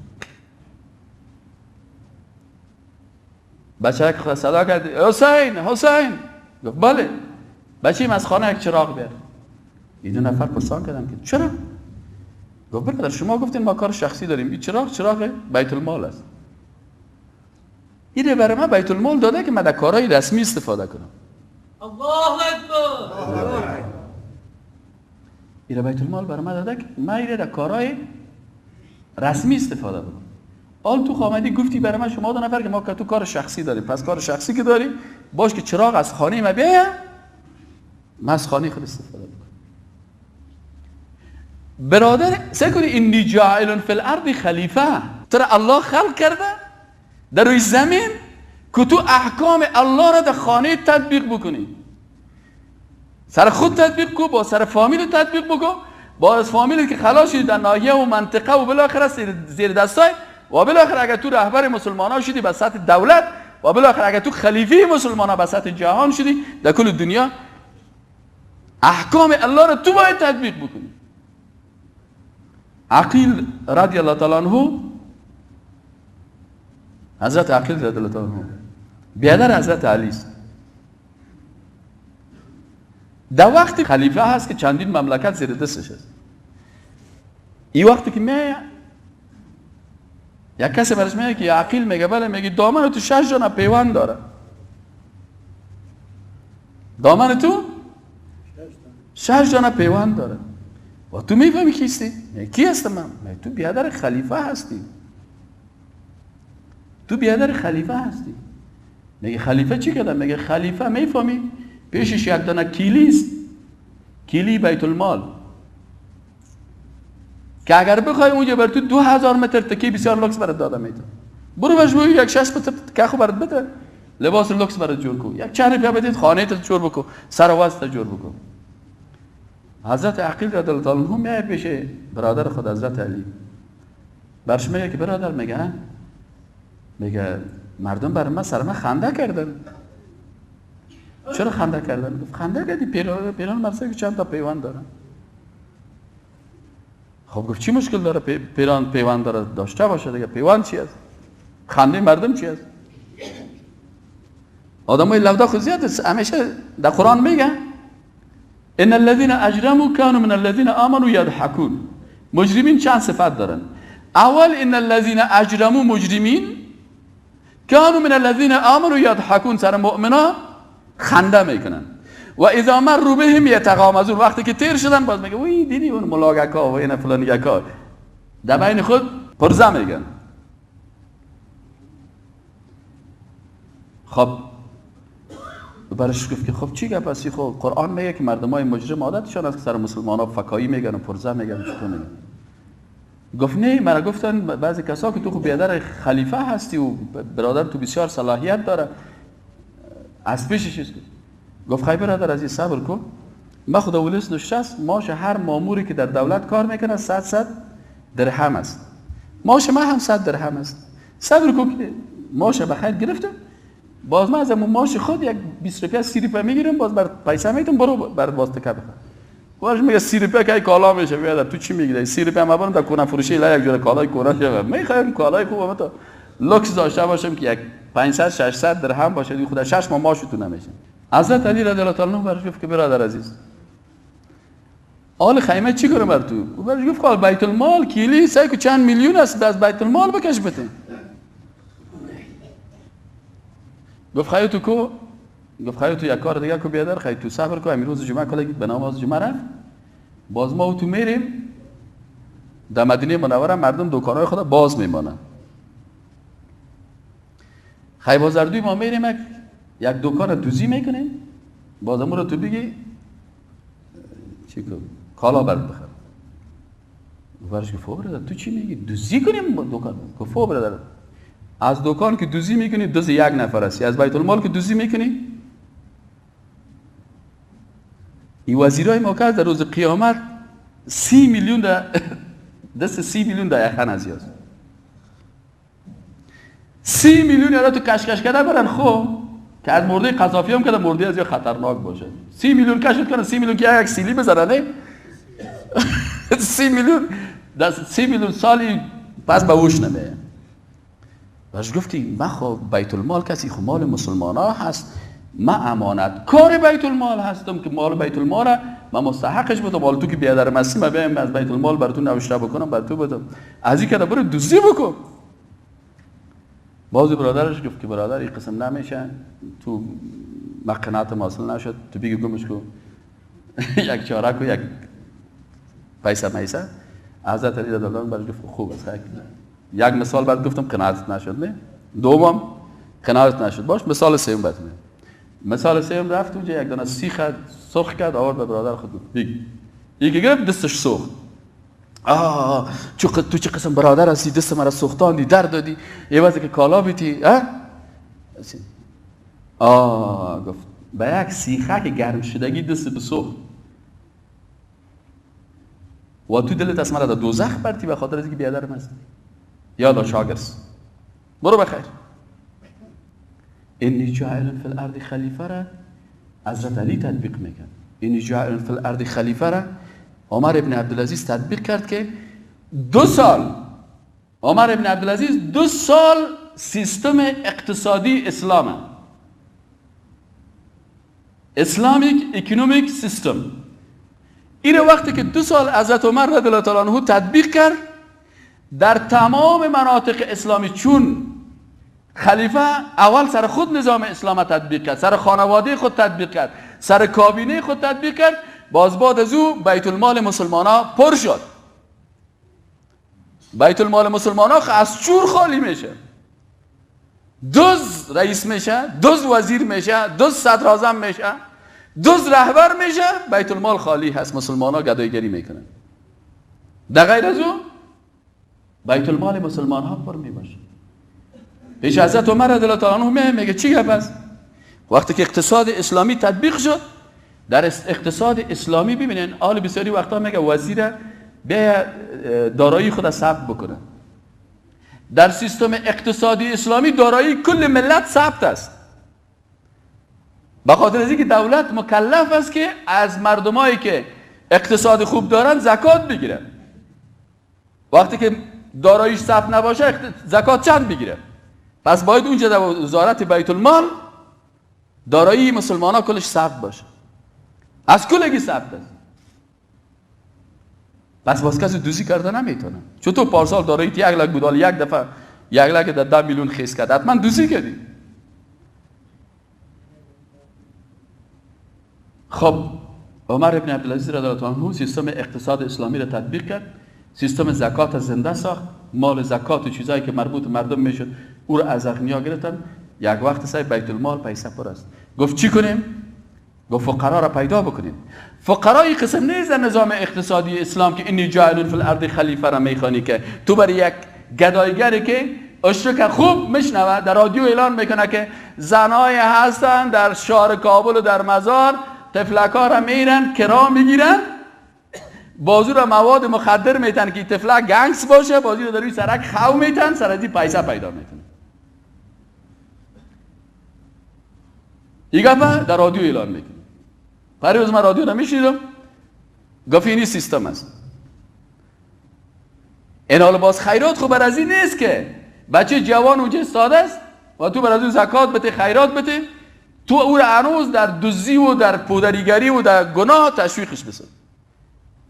S1: بچه که خدا صدا کرد، حسین حسین. گفت بله. بچه از خانه یک چراغ بیار. این دو نفر پرسان کردن که چرا؟ گفت برادر شما گفتین ما کار شخصی داریم، این چراغ چراغ بیت المال است، این برای من بیت المال داده که من در کارهای رسمی استفاده کنم.
S3: الله اکبر.
S1: این بیت المال برای من داده که من این در کارهای رسمی استفاده کنم. آل تو آمدی گفتی برای من شما دو نفر که ما که تو کار شخصی داریم، پس کار شخصی که داریم باش که چراغ از خانه ما بیاید، من از خانه خود استفاده بکنم. برادر سعی کنی انی جاعل فی الارض خلیفه، تر الله خلق کرده در روی زمین که تو احکام الله را در خانه تطبیق بکنی. سر خود تطبیق کو، با سر فامیل تطبیق بکن، با از فامیل که خلاص شدی در ناحیه و منطقه و بالاخره زیر دستای، و بالاخره اگر تو رهبر مسلمان ها شدی به سطح دولت، و بالاخره اگر تو خلیفه مسلمان ها به سطح جهان شدی، در کل دنیا احکام الله را تو باید تطبیق بکنی. عقیل رضی الله تعالی عنه، حضرت عقیل رضی الله تعالی عنه بیادر حضرت علی است. در وقتی خلیفه هست که چندین مملکت زیر دستش است. این وقتی که میایه یک کسی برش میگه که عقیل، میگه بله، میگه دامن تو 6 دانه پیوند داره، دامن تو 6 دانه پیوند داره و تو میفهمی کیستی؟ کی هستم من؟ تو بیادر خلیفه هستی، تو بیادر خلیفه هستی. میگه خلیفه چی کرده؟ میگه خلیفه میفهمی پیشش یک دانه کیلی است، کیلی بیت المال، که اگر بخوای اونجا بر تو 2000 متر تکی بسیار لوکس برات داده میده، برو باش بگو یک 6 متر تکه خو برات بده، لباس لوکس برات جور کو، یک چند روپیه بدید خانه ت جور بکو، سر و وضع جور بکو. حضرت عقیل رضی الله تعالی عنه میاد پیش برادر خود حضرت علی، برش میگه که برادر، میگه مردم بر من سر من خنده کردن، چرا خنده کردن؟ گفت خنده کردی پیران مرسه که چند تا پیوند دارن. خب گفت چی مشکل داره پیران پیوند داره، داشته باشه دیگه، پیوند چی است؟ خنده مردم چی است؟ آدمای لودا خو زیاد است، همیشه در قرآن میگه ان الذين اجرموا كانوا من الذين آمنوا يضحكون. مجرمین چند صفت دارن؟ اول ان الذين اجرموا، مجرمین كانوا من الذين آمنوا يضحكون، سر مؤمنا خنده میکنن. و اذا مروا بهم یتغامزون، وقتی که تیر شدن باز میگه وی دیدی اون ملاگکا و این فلانیگکا، در بین خود پرزه میگن. خب برش گفت که خب چی گپ هستی؟ خب قرآن میگه که مردمای مجرم عادتشان است که سر مسلمان ها فکایی میگن و پرزه میگن، چطور میگن؟ گفت نه، مرا گفتن بعضی کسا که تو خب بیادر خلیفه هستی و برادر تو بسیار صلاحیت داره، از پیشش چیز گفت خیلی برادر عزیز صبر کن، ما خدا ولس نشست، ماش هر ماموری که در دولت کار میکنه 100 درهم است، ماش ما هم 100 درهم است، صبر کن که ماش بخیر گرفتم، باز ما از اون ماش خود یک 20 روپیه 30 روپیه میگیرم، باز بر پیسه میتم، برو بر باز تکه بخر. باز میگه 30 روپیه که کالا میشه بیادر، تو چی میگیری؟ 30 روپیه ما برم در کونه فروشی لا یک جور کالای کونه شه، میخوایم کالای خوب ما تا لوکس داشته باشم که یک 500 600 درهم باشه، دیگه خدا 6 ماه ماشتون نمیشه. حضرت علی رضی الله تعالی عنه برش گفت که برادر عزیز آل خیمه چی کنم بر تو؟ او برش گفت قال بیت المال کیلی سعی کو چند میلیون است، از بیت المال بکش بده. گفت خیلی تو کو؟ گفت خیلی تو یک کار دیگه کو بیادر، خیلی تو صبر کو، امروز جمعه کلگی به نماز جمعه رفت، باز ما تو میریم در مدینه منوره، مردم دکانهای خدا باز میمانن. خیلی بازردوی ما میریم یک دکان دوزی میکنیم، باز امو رو تو بگی چی کو کالا برات بخر. برش گفت برادر تو چی میگی؟ دوزی کنیم دکان؟ گفت برادر از دکان که دوزی میکنی دوز یک نفر هستی، از بیت المال که دوزی میکنی این وزیرای ما که در روز قیامت 30 میلیون در دست 30 میلیون در یخن از یاز 30 میلیون یارا تو کشکش کرده برن، خب که از مرده قذافی هم که مرده از یا خطرناک باشه 30 میلیون کشت کنه، 30 میلیون که یک سیلی بزنه نه 30 میلیون دست 30 میلیون سالی پس به هوش نمیه. باش گفت که من خب بیت المال کسی خب مال مسلمان ها هست، من امانت کار بیت المال هستم که مال بیت المال من مستحقش بودم، مال تو که بیادر مسیح من بیایم از بیت المال براتون نوشته بکنم بر تو بدم، از این که برو دزدی بکن. باز برادرش گفت که برادر این قسم نمیشه، تو مقنعت حاصل نشد، تو بگی گمش کو یک چاره کو یک پیسه میسه. حضرت علی رضی الله عنه برش گفت خوب است، یک مثال برات گفتم قناعت نشد، نه دومم قناعت نشد، باش مثال سوم برات میگم. مثال سوم رفت اونجا یک دانه سیخ سرخ کرد آورد به برادر خود گفت بگی، یکی گرفت دستش سوخت. آه تو چه قسم برادر هستی، دست مرا سوختاندی در دادی، یه وقتی که کالا بیتی اه؟ آه گفت به یک سیخه که گرم شدگی دست بسوخت و تو دلت از مرا در دوزخ برتی به خاطر از اینکه بیادرم هستی. یالا شاگرس برو بخیر. انی جاعل فی الارض خلیفه را حضرت علی تطبیق میکرد، انی جاعل فی الارض خلیفه را عمر ابن عبدالعزیز تطبیق کرد که 2 سال عمر ابن عبدالعزیز 2 سال سیستم اقتصادی اسلامه، Islamic economic system، این وقتی که 2 سال حضرت عمر رضی الله تعالی عنه تطبیق کرد در تمام مناطق اسلامی، چون خلیفه اول سر خود نظام اسلام تطبیق کرد، سر خانواده خود تطبیق کرد، سر کابینه خود تطبیق کرد، باز بعد از او بیت المال مسلمان ها پر شد. بیت المال مسلمان ها از چور خالی میشه، دوز رئیس میشه، دوز وزیر میشه، دوز صدر اعظم میشه، دوز رهبر میشه، بیت المال خالی هست، مسلمان ها گدایگری میکنن. در غیر از او بیت المال مسلمان ها پر میباشه. پیش حضرت عمر رضی الله تعالی عنه میگه چی گپ است؟ وقتی که اقتصاد اسلامی تطبیق شد در اقتصاد اسلامی ببینین آل بسیاری وقتا میگه وزیر بیا دارایی خود ثبت بکنه. در سیستم اقتصادی اسلامی دارایی کل ملت ثبت است. به خاطر از اینکه دولت مکلف است که از مردمایی که اقتصاد خوب دارن زکات بگیره. وقتی که داراییش ثبت نباشه زکات چند بگیره؟ پس باید اونجا در وزارت بیت المال دارایی مسلمان ها کلش ثبت باشه، از کلگی ثبت است. پس باز کسی دوزی کرده نمیتونه. چون تو پارسال دارایی 1 لک بود، یک دفعه 1 لک در 10 میلیون خیز کرد، حتما دوزی کردی. خب عمر ابن عبدالعزیز رضی الله عنه سیستم اقتصاد اسلامی را تطبیق کرد، سیستم زکات زنده ساخت، مال زکات و چیزایی که مربوط مردم میشد او را از اغنیا گرفتن. یک وقت سای بیت المال پیسه پر است. گفت چی کنیم؟ گفت فقرا را پیدا بکنیم. فقرای قسم نیست در نظام اقتصادی اسلام که انی جاعل فی الارض خلیفه را میخوانی که تو برای یک گدایگری که اشترک خوب میشنوه در رادیو اعلان میکنه که زنای هستن در شهر کابل و در مزار طفلکا را میرن کرا میگیرن، بازو را مواد مخدر میتن که طفلک گنگس باشه، بازو را در روی سرک خو میتن، سر از این پیسه پیدا میتن. این گفت در رادیو اعلان میکنه. پریروز من رادیو نمیشنیدم، گفت اینی سیستم است. این حال باز خیرات خب بر از این نیست که بچه جوان اونجا استاده است و تو بر از اون زکات بده خیرات بده، تو او را هنوز در دزدی و در پودریگری و در گناه تشویقش بساز.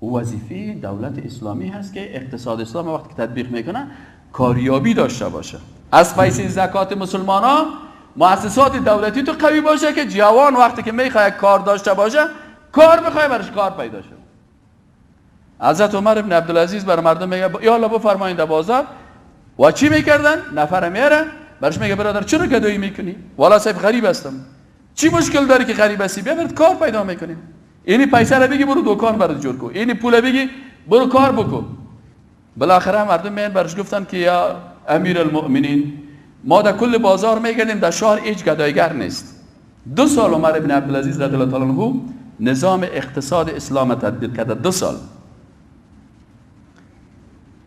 S1: او وظیفه دولت اسلامی هست که اقتصاد اسلام وقتی که تطبیق میکنه کاریابی داشته باشه. از پیسه زکات مسلمان ها مؤسسات دولتی تو قوی باشه که جوان وقتی که میخواد کار داشته باشه کار بخواد برش کار پیدا شه. حضرت عمر ابن عبدالعزیز بر مردم میگه یا الله بفرمایید در بازار و چی میکردن؟ نفر میاره برش میگه برادر چرا گدایی میکنی؟ والا صاحب غریب هستم. چی مشکل داری که غریب هستی؟ بیا برات کار پیدا میکنیم. اینی پیسه رو بگی برو دکان برات جور کن، اینی پول بگی برو کار بکن. بالاخره مردم میان برش گفتن که یا امیرالمؤمنین ما در کل بازار میگردیم در شهر هیچ گدایگر نیست. 2 سال عمر ابن عبدالعزیز رضی الله تعالی عنه نظام اقتصاد اسلام تطبیق کرده. 2 سال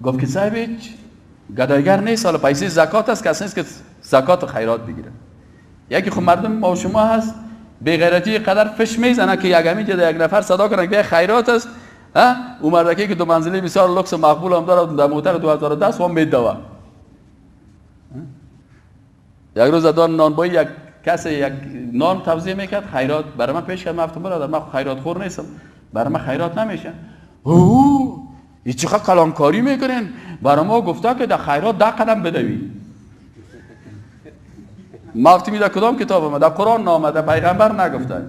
S1: گفت که صاحب هیچ گدایگر نیست، حالا پیسه زکات است، کسی نیست که زکات و خیرات بگیره. یکی خب مردم ما و شما هست بی غیرتی قدر فش میزنه که یک همین یک نفر صدا کنه که خیرات است، ها اون مردکی که 2 منزلی بسیار لوکس مقبول هم داره در موتر 2010 و میدوه. یک روز دان نانبایی یک کسی یک نان توزیع میکرد خیرات برای من پیش کرد، من گفتم برادر من خیرات خور نیستم، برای من خیرات نمیشه. او این چقدر کلانکاری میکنین، برای ما گفته که در خیرات 10 قدم بدوی. ما گفتیم در کدام کتاب ما؟ در قرآن نامده، پیغمبر نگفته.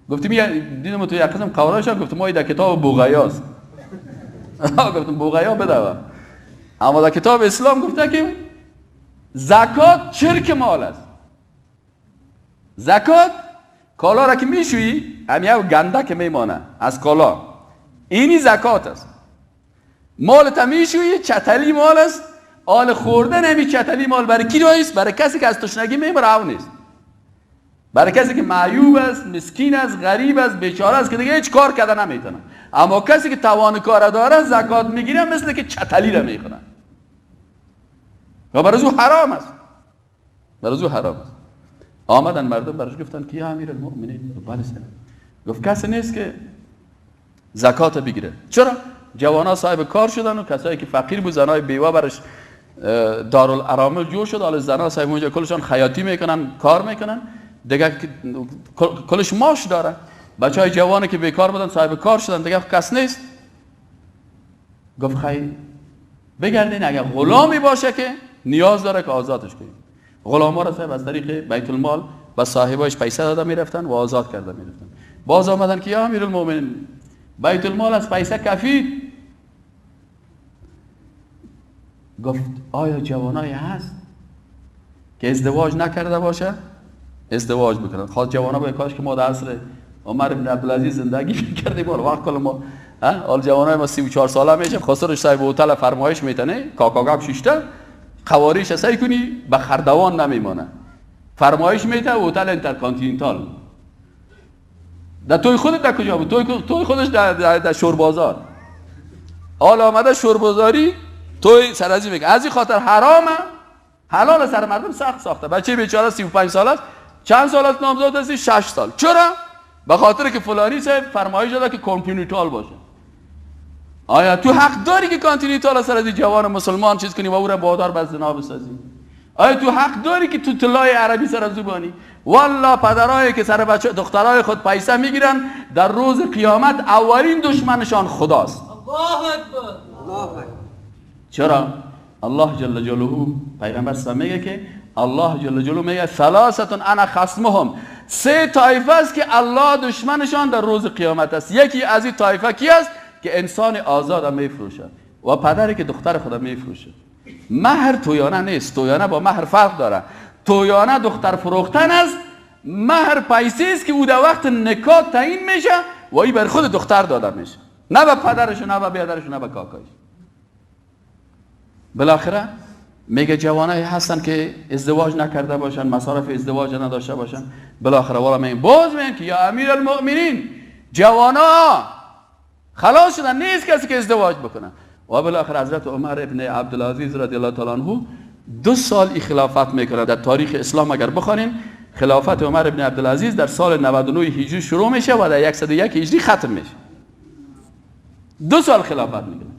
S1: گفتیم دیدم تو یک قسم قوارش گفتم ما در کتاب بوغیاست. گفتم بوغیا بدوه. اما در کتاب اسلام گفته که زکات چرک مال است. زکات کالا را که میشویی همیه گنده که میمانه از کالا، اینی زکات است. مال تا میشویی چتلی مال است، آل خوردن همی چتلی مال برای کی نیست؟ برای کسی که از تشنگی میمره او نیست، برای کسی که معیوب است، مسکین است، غریب است، بیچاره است که دیگه هیچ کار کرده نمیتونه. اما کسی که توان کار داره زکات میگیره مثل که چتلی را میخوره و برای او حرام است، برای او حرام است. آمدن مردم برش گفتن که یا امیرالمؤمنین، بله گفت کسی نیست که زکات بگیره. چرا؟ جوانا صاحب کار شدن و کسایی که فقیر بود زنای بیوه برش دارالارامل جور شد. حالا زنا صاحب اونجا کلشان خیاطی میکنن، کار میکنن دیگه، کلش ماش داره. بچه های جوانی که بیکار بودن صاحب کار شدن دیگه، کس نیست. گفت خیلی بگردین اگر غلامی باشه که نیاز داره که آزادش کنیم. غلاما را صاحب از طریق بیت المال به صاحبایش پیسه داده میرفتن و آزاد کرده میرفتن. باز آمدن که یا امیرالمؤمنین بیت المال از پیسه کفی. گفت آیا جوانایی هست که ازدواج نکرده باشه؟ ازدواج بکنن. خواست جوانا باید کاش که ما در عصر عمر بن عبدالعزیز زندگی میکردیم. وقت کل ما حال جوانای ما 34 ساله میشه، خسرش صاحب هتل فرمایش میتنه کاکاگاب شیشته قواریش سعی کنی به خردوان نمیمانه، فرمایش میته هتل انترکانتیننتال. در توی خودت در کجا بود؟ توی خودش در شوربازار. حال آمده شوربازاری توی سرازی میگه. از این خاطر حرامه، حلال سر مردم سخت ساخته. بچه بیچاره 35 ساله است چند سال از نامزاد هستی؟ 6 سال. چرا؟ به خاطر که فلانی صاحب فرمایش داده که کانتیننتال باشه. آیا تو حق داری که کانتیننتال سر از جوان مسلمان چیز کنی و او را بادار به زنا بسازی؟ آیا تو حق داری که تو طلای عربی سر از او بانی؟ والله پدرایی که سر بچه دخترای خود پیسه میگیرن در روز قیامت اولین دشمنشان خداست.
S3: الله اکبر. الله اکبر.
S1: چرا؟ الله جل جلاله پیغمبر صلی میگه که الله جل جلاله میگه ثلاثه انا خصمهم، سه طایفه است که الله دشمنشان در روز قیامت است. یکی از این طایفه کی است؟ که انسان آزاد میفروشه و پدری که دختر خود میفروشه. مهر تویانه نیست، تویانه با مهر فرق داره. تویانه دختر فروختن است، مهر پیسه است که او در وقت نکاح تعیین میشه و ای بر خود دختر داده میشه، نه به پدرش، نه به بیادرش، نه به کاکایش. بالاخره میگه جوانایی هستن که ازدواج نکرده باشن، مصارف ازدواج نداشته باشن. بالاخره والا میگن، باز میگن که یا امیرالمؤمنین جوانا خلاص شدن، نیست کسی که ازدواج بکنه. و بالاخره حضرت عمر ابن عبدالعزیز رضی الله تعالی عنه 2 سال ای خلافت میکنه. در تاریخ اسلام اگر بخوانیم خلافت عمر ابن عبدالعزیز در سال 99 هجری شروع میشه و در 101 هجری ختم میشه. 2 سال خلافت میکنه.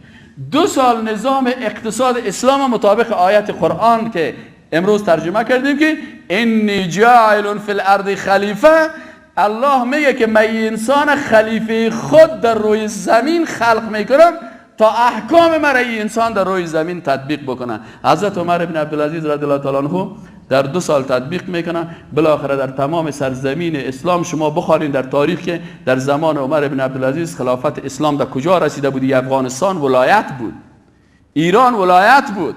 S1: 2 سال نظام اقتصاد اسلام مطابق آیت قرآن که امروز ترجمه کردیم که انی جاعل فی الارض خلیفه، الله میگه که من انسان خلیفه خود در روی زمین خلق میکنم تا احکام مرا این انسان در روی زمین تطبیق بکنه. حضرت عمر ابن عبدالعزیز رضی الله تعالی عنه در 2 سال تطبیق میکنه. بالاخره در تمام سرزمین اسلام شما بخوانید در تاریخ که در زمان عمر ابن عبدالعزیز خلافت اسلام در کجا رسیده بود. افغانستان ولایت بود، ایران ولایت بود،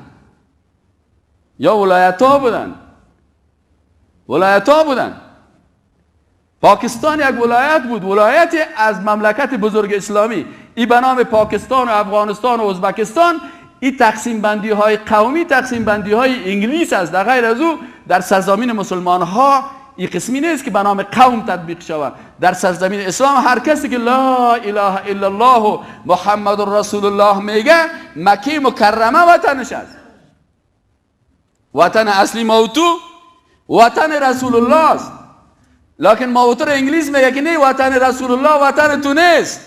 S1: یا ولایت ها بودن، ولایت ها بودن. پاکستان یک ولایت بود، ولایت از مملکت بزرگ اسلامی. ای به نام پاکستان و افغانستان و ازبکستان، این تقسیم بندی های قومی تقسیم بندی های انگلیس است. در غیر از او در سرزمین مسلمان ها این قسمی نیست که به نام قوم تطبیق شود. در سرزمین اسلام هر کسی که لا اله الا الله و محمد رسول الله میگه، مکه مکرمه وطنش است. وطن اصلی ما و تو وطن رسول الله است. لکن ما و تو انگلیس میگه که نه، وطن رسول الله وطن تو نیست.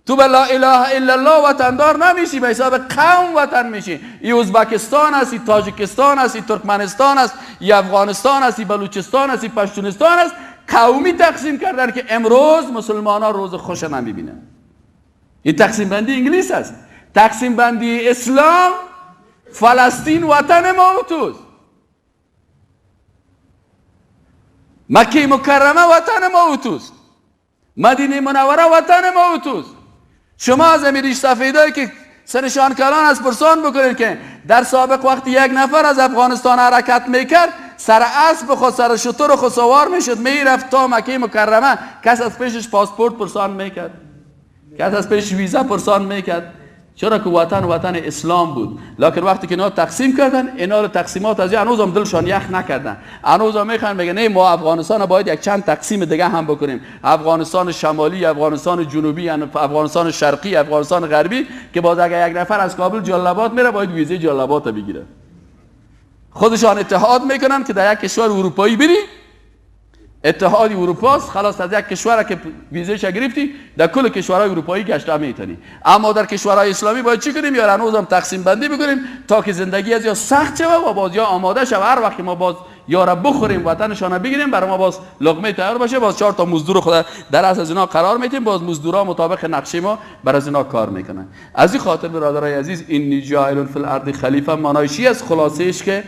S1: تو به لا اله الا الله وطندار نمیشی، به حساب قوم وطن میشی. ای ازبکستان است، ای تاجیکستان است، ای ترکمنستان است، ای افغانستان است، ای بلوچستان است، ای پشتونستان است. قومی تقسیم کردن که امروز مسلمان ها روز خوش نمیبینن. این تقسیم بندی انگلیس است. تقسیم بندی اسلام، فلسطین وطن ما و توست، مکه مکرمه وطن ما و توست، مدینه منوره وطن ما و توست. شما از امیریش سفیدایی که سنشان کلان از پرسان بکنید که در سابق وقتی یک نفر از افغانستان حرکت میکرد، سر اسب خود، سر شتر خود سوار میشد، میرفت تا مکه مکرمه، کس از پیشش پاسپورت پرسان میکرد، کس از پیشش ویزا پرسان میکرد؟ چرا که وطن وطن اسلام بود. لکن وقتی که اینا تقسیم کردن، اینا رو تقسیمات از هنوز هم دلشان یخ نکردن، هنوز هم میخوان میگن نه ما افغانستان باید یک چند تقسیم دیگه هم بکنیم، افغانستان شمالی، افغانستان جنوبی، افغانستان شرقی، افغانستان غربی، که باز اگر یک نفر از کابل جلال آباد میره باید ویزه جلال آباد بگیره. خودشان اتحاد میکنن که در یک کشور اروپایی بری، اتحاد اروپا است، خلاص از یک کشور که ویزهش گرفتی در کل کشورهای اروپایی گشته میتونی. اما در کشورهای اسلامی باید چی کنیم؟ یا هنوز هم تقسیم بندی بکنیم تا که زندگی از یا سخت شوه و باز یا آماده شوه. هر وقت ما باز یا را بخوریم وطنشان بگیریم، برای ما باز لقمه تیار باشه، باز 4 تا مزدور خدا در از اینا قرار میتیم، باز مزدورا مطابق نقشه ما بر از اینا کار میکنن. از این خاطر برادرای عزیز، انی جاعل فی الارض خلیفه معنایش از خلاصه اش که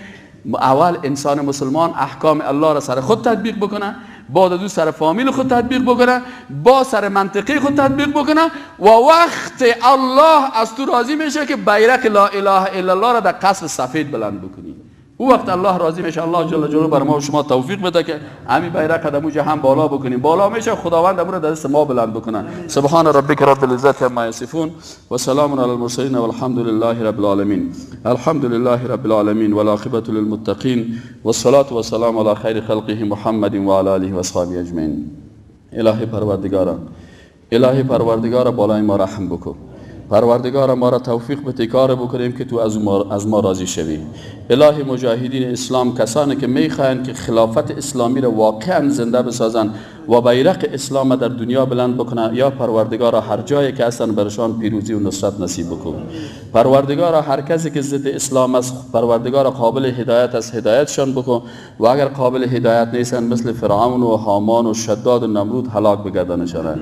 S1: اول انسان مسلمان احکام الله را سر خود تطبیق بکنه، بعد از او سر فامیل خود تطبیق بکنه، با سر منطقه خود تطبیق بکنه، و وقت الله از تو راضی میشه که بیرق لا اله الا الله را در قصر سفید بلند بکنی. او وقت الله راضی میشه. الله جل جلاله بر ما و شما توفیق بده که همین بیرق قدمو هم بالا بکنیم، بالا میشه خداوند امر در دست ما بلند بکنه. سبحان ربک رب العزت عما یصفون و سلام علی المرسلین والحمد لله رب العالمین. الحمد لله رب العالمین والعاقبة للمتقین والصلاة والسلام علی خیر خلقه محمد و علی آله و اصحابه اجمعین. الهی پروردگارا، الهی پروردگارا بالای ما رحم بکن. پروردگار ما را توفیق بده کار بکنیم که تو از ما راضی شوی. الهی مجاهدین اسلام، کسانی که میخواهند که خلافت اسلامی را واقعا زنده بسازند و بیرق اسلام در دنیا بلند بکنند، یا پروردگار هر جایی که هستند برشان پیروزی و نصرت نصیب بکن. پروردگار هر کسی که ضد اسلام است، پروردگار قابل هدایت است، هدایتشان بکن و اگر قابل هدایت نیستند مثل فرعون و هامان و شداد و نمرود هلاک بگردانشان.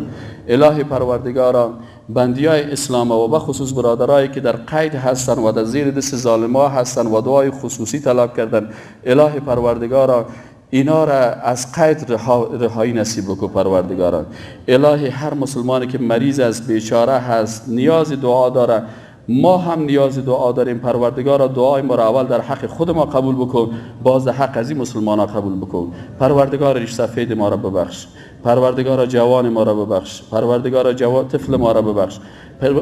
S1: الهی پروردگارا بندیای اسلام و بخصوص برادرایی که در قید هستند و در زیر دست ظالما هستند و دعای خصوصی طلب کردن، الهی پروردگارا اینا را از قید رهایی نصیب بکن. پروردگارا الهی هر مسلمانی که مریض است، بیچاره هست، نیاز دعا داره، ما هم نیاز دعا داریم، پروردگارا دعای ما را اول در حق خود ما قبول بکن، باز در حق از این مسلمان ها قبول بکن. پروردگار ریش سفید ما را ببخش، پروردگارا جوان ما را ببخش، پروردگارا طفل ما را ببخش،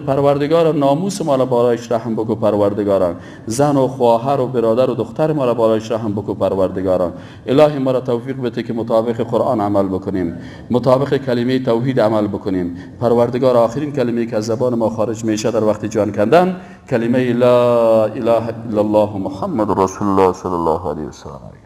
S1: پروردگارا ناموس ما را بالایش رحم بکن، پروردگارا زن و خواهر و برادر و دختر ما را بالایش رحم بکن. پروردگارا الهی ما را توفیق بده که مطابق قرآن عمل بکنیم، مطابق کلمه توحید عمل بکنیم. پروردگار آخرین کلمه که از زبان ما خارج میشه در وقت جان کندن کلمه لا اله الا الله محمد رسول الله صلی الله علیه و سلم.